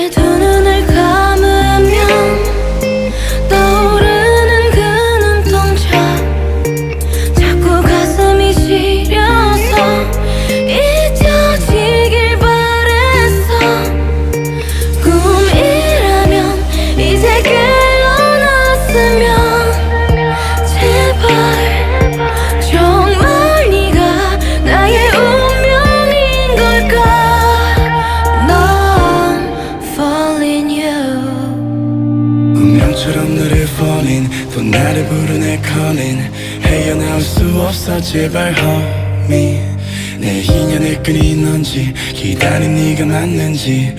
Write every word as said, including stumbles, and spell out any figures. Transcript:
두 눈을 감으면 떠오르는 그 눈동자, 자꾸 가슴이 시려서 잊혀지길 바랬어. 꿈이라면 이제 깨어났으면 제발. 정말 네가 나의 운명인 걸까? 넌 falling you. 운명처럼 너를 falling, 또 나를 부르네 calling. 헤어나올 수 없어 제발 homie. 내 인연의 끈이 있는지, 기다린 네가 맞는지.